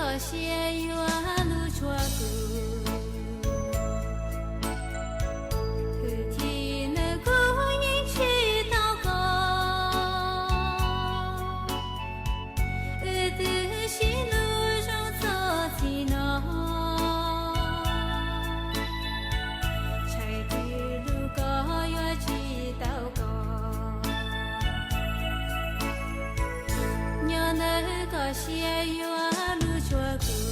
Koj siab yuav lub tshuaj kub, hwj chim nawb kuv yeej tsis tau koj. Wb twb sib hlub zoo txog txij no, ntshai twb hlub koj yuav tsis tau koj. Nyob ntawm koj siab yuav lub tshuaj kub,